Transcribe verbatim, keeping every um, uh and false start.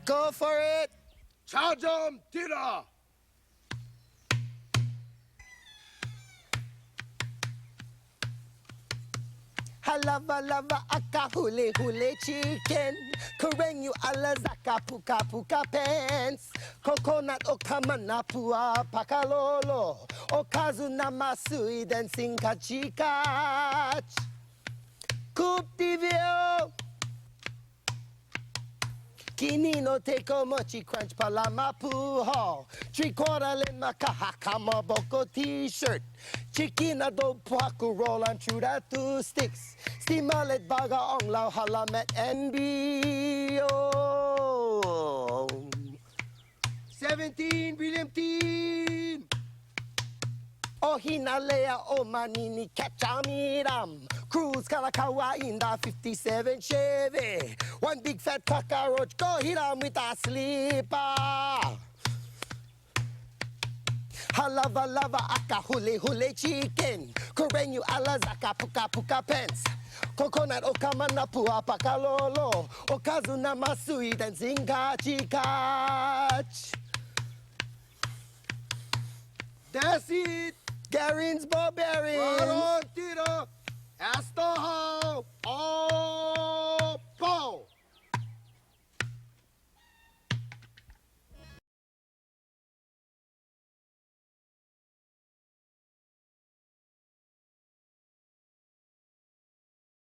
Go for it! Charge 'em, Tira! Halava lava aka hule hule chicken. Kurengu ala zaka puka puka pants. Coconut o kamana pua pakalolo. O kazu na masui dancing kachikach. Coop tivio. Kini no take off mochi crunch palama puho. Three quarter len makaha kama boko t-shirt. Chikina do puaku roll on through the two sticks. Stimalet baga ong lau halamet N B O. Seventeen, William Teen. Oh, Hinalea, oh, Manini, catch a miram. Cruise Kalakaua in the fifty-seven Chevy. One big fat cockroach, go hit him with a slipper. Halava lava aka hule hule chicken. Kurengu ala zaka puka puka pants. Coconut o kamana pua pakalolo. O kazu na masui dancing kachikach. That's it! Garin's Barbarians! Right on, Tito! That's the how!